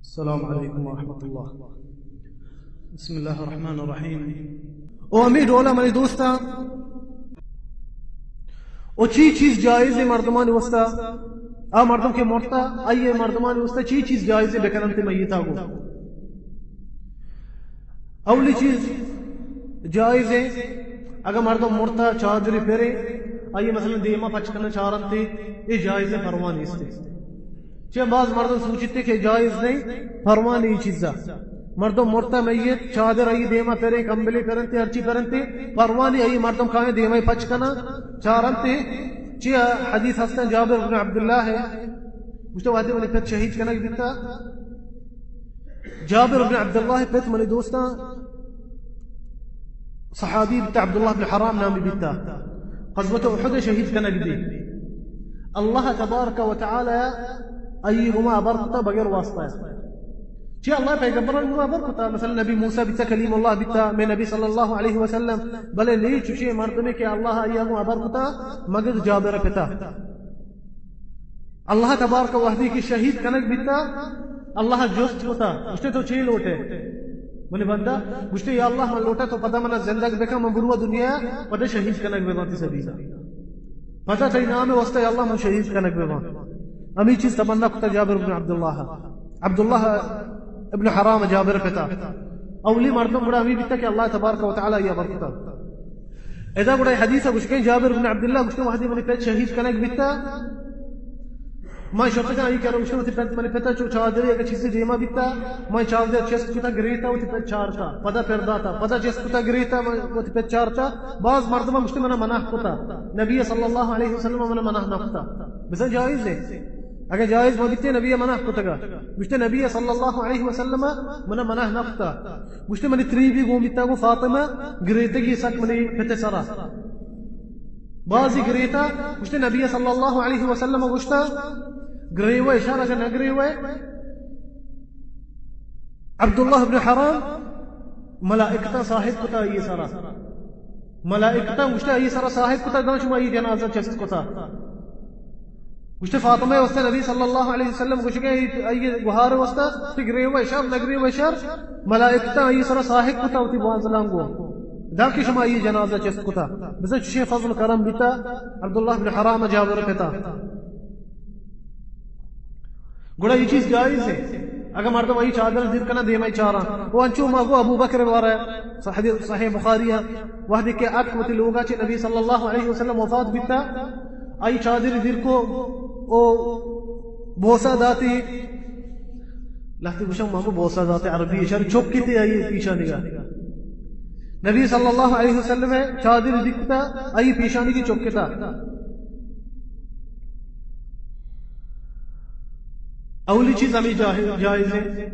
السلام علیکم ورحمۃ اللہ۔ بسم اللہ الرحمن الرحیم۔ او ہمے ڈولا منی دوستاں، او چی چیز جائز ہے مردمانی واسطہ؟ آ مردم کہ مرتا، آئیے مردمانی واسطہ چی چیز جائز ہے بکننت میتا گو؟ اولی چیز جائز ہے، اگر مردم مرتا چادری پرے، آئیے مثلاً دیما پچ کرنا چارنتے، یہ جائز ہے، پرواہ نیستے۔ چہ باز مردم سوچتے کہ جائز نہیں، پرواہ نہیں چیزا۔ مردم مرتا میت، چادر آئی دیما پرے، کمبلے پرنتے، ہرچی پرنتے، پرواہ نہیں، آئی مردم کائیں دیما پچ کنا چارنتے۔ چہ حدیث ہستن جابر بن عبداللہ ہے، گوشتے وہدے منی پت شہید کنگ بیتا۔ جابر بن عبداللہ پت منی دوستاں صحابی بیتا، عبداللہ بن حرام نامی بیتا، غزوت احد شہید کنگ بی۔ اللہ تبارک و تعالی آئی گما ابر کتا بغیر واسطہ۔ چی اللہ پیغمبران گما ابر کتا، مثلاً نبی موسیٰ بیتا، کلیم اللہ بیتا، میں نبی صلی اللہ علیہ وسلم، بلے نہیں چوشے مردمے کہ اللہ آئی گما ابر کتا مگر جابر پتا۔ اللہ تبارک و وحدی کہ شہید کنگ بیتا، اللہ جست کتا، گوشتے تو چی لوٹے؟ منی بندہ گوشتے، یا اللہ، من لوٹا تو پدا منا زندگ بکن، من بروا دنیا، پدا شہید کنگ بباں تی سبیلا۔ پدا تئی نام واسطہ، یا اللہ، من شہید کنگ بباں۔ ہمی چیز تمنا کتا جابر بن عبداللہ۔ عبداللہ ابن حرام جابر پتا۔ اولی مردم گڑا ہمی بیتا کہ اللہ تبارک و تعالی یا برکتا۔ ادا گڑا حدیث گوشکیں جابر بن عبداللہ گوشتے، وہدی منی پت شہید کنگ بیتا، من شتگاں آئی کرا، گوشتے وتی پت، منی پتا چو چادرے اگہ چیزے دیما بیتا، من چادر چست کتا گریتا وتی پت چارتا، پدا پر داتا، پدا چست کتا گریتا، من وتی پت چارتا۔ باز مردم گوشتے منا منع کتا، نبی صلی اللہ علیہ وسلم منا منع نہ کتا۔ بزاں جائز ہے، اگہ جائز مہ بیتے نبی منع کتگا۔ گوشتے نبی صلی اللہ علیہ وسلم منا منع نہ کتا۔ گوشتے منی تری بھی گون بیتا گو فاطمہ گریتگی سک منی پت سرا۔ بازی گریتا، گوشتے نبی صلی اللہ علیہ وسلم گوشتا، گریوے شر اگہ نہ گریوے، عبداللہ ابن حرام ملائکتا صاحب کتا یہ سرا۔ ملائکتا گوشتے یہ سرا صاحب کتا، داں شما یہ جنازہ چست کتا۔ گوشتے فاطمہ واسطہ نبی صلی اللہ علیہ وسلم گوشگے، آئی گوہار واسطہ، تی گریوے شر، نہ گریوے شر، ملائکتا آئی سرا صاحب کتا وتی بانزلان گو، داں کہ شما آئی جنازہ چست کتا۔ بزاں چشیں فضل کرم بیتا عبداللہ بن حرام جابر پتا۔ گڑا یہ چیز جائز ہے، اگر مردم آئی چادر زیر کنا دیمائی چاراں، وہ انچو ما گو ابو بکر بارہ، صحیح، صحیح بخاری ہے، وہدے کہ اتک وتی لوگا چہ نبی صلی اللہ علیہ وسلم وفات بیتا، آئی چادری زیر کو، او بوسا داتی، لہتے گوشم مانگو بوسا داتی عربی، شر چکتے آئی پیشانگا۔ نبی صلی اللہ علیہ وسلم چادری زیر کتا، آئی پیشانگی چکتا۔ اولی چیز ہمیں جاہ-، جائز ہے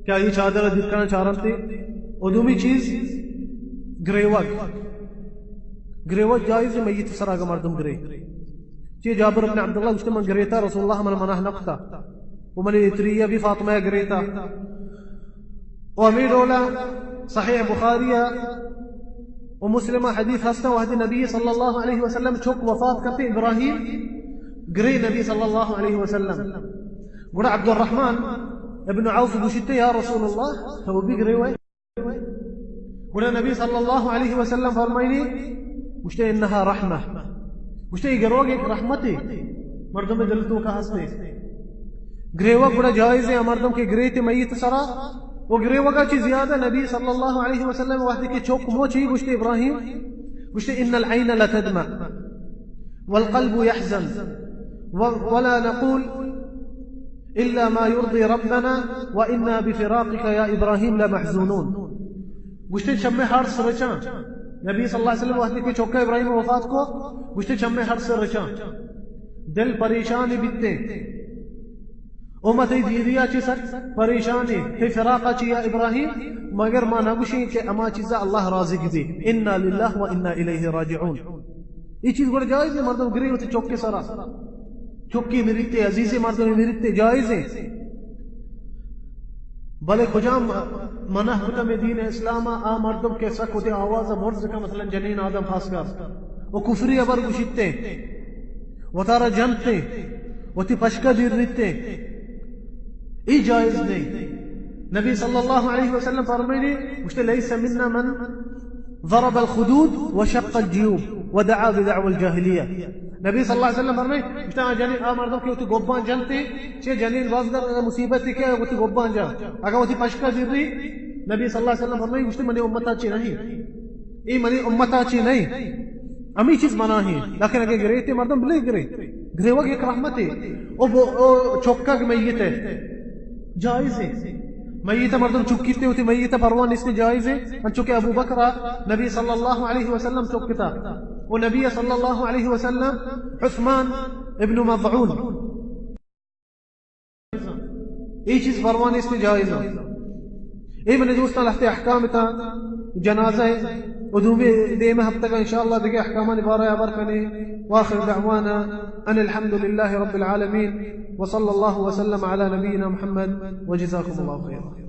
کہ آئی چادر زیر کنا چارنتے۔ و دومی چیز گریوگ۔ گریوگ جائز ہے، میت سرا اگہ مردم گرے۔ چی جابر بن عبداللہ گوشتے، من گریتا، رسول اللہ من منع نہ کتا۔ و منی تری بھی فاطمہ گریتا۔ و ہمیں ڈولا صحیح بخاری و مسلم حدیث ہستا، وہدے نبی صلی اللہ علیہ وسلم چک وفات کرتے ابراہیم، گرے نبی صلی اللہ علیہ وسلم۔ گڑا عبدالرحمن ابن عوف گوشتے، یا رسول اللہ، تو بھی گرے ہوئے؟ گڑا نبی صلی اللہ علیہ وسلم فرمائنی، گوشتے، انہا رحمہ۔ گوشتے، یہ گروگ ایک رحمت ہے، مردم دل تو کا ہستے۔ گریوگ گڑا جائز ہے، مردم کہ گریتے میت سرا۔ و گریوگا چی زیادہ نبی صلی اللہ علیہ وسلم وہدے کہ چوک مو چی گوشتے ابراہیم، گوشتے، ان العین لتدمع والقلب يحزن و-، ولا نقول الا ما يرضي ربنا وانا بفراقك يا ابراهيم لمحزونون۔ گوشتے، چمے ہرس رچاں۔ نبی صلی اللہ علیہ وسلم وہدے کہ چوکا ابراہیم وفات کو، گوشتے، چمے ہرس رچاں۔ دل پریشان بیتے۔ امت دیریا چی سک پریشانی، تی فراقا چی یا ابراہیم، مگر ما نگوشیں کہ اما چیزا اللہ راضی بی۔ انا للہ و انا الیہ راجعون۔ یہ چیز گڑا جائز ہے، مردم گرے ہوتے چوکے سرا۔ چکی مریتے، عزیز مردم مریتے، جائز ہیں۔ بلے کجام منع کتا میں دین اسلام آ مردم کہ سک ہوتے آواز برز کا، مثلاً جنین آدم خاص کر، و کفری ابر گشیتے، و تارا جنتے، و تی پشکا دیر ریتے، ای جائز نہیں۔ نبی صلی اللہ علیہ وسلم فرمائنی، گوشتے، "لیس منا من ضرب الخدود وشق الجیوب ودعا بدعوى الجاہلیہ۔" نبی صلی اللہ علیہ وسلم فرمائے، گوشتے، آ جنین، آ مردم کہ وتی گبان جنتے، چے جنین باز در مصیبت کہ وتی گبان جا، اگر وتی پشکا زیری، نبی صلی اللہ علیہ وسلم فرمائے، گوشتے، منی امتا چے نہیں، اے منی امتا چے نہیں۔ ہمیں چیز منع ہے، لیکن اگر گریتے مردم بلے گرے، گریوگ یک رحمت ہے۔ او بو-، او چکگ میت ہے، جائز ہے۔ میت مردم چکیتے ہوتے، میت پرواہ نیست، جائز ہے۔ انچو کہ ابو بکر نبی صلی اللہ علیہ وسلم چکتا، و نبی صلی اللہ علیہ وسلم عثمان ابن مظعون۔ اے چیز پرواہ نیست، جائز ہے۔ اے منی دوستاں، لہتے احکام تا جنازہ ہے، و دومی دیم ہفتہ کا انشاءاللہ دیگہ احکامانی بارہ ہبر کنے۔ واخر دعوانا ان الحمد للہ رب العالمین، وصلی اللہ وسلم علی نبینا محمد، وجزاکم اللہ خیرا۔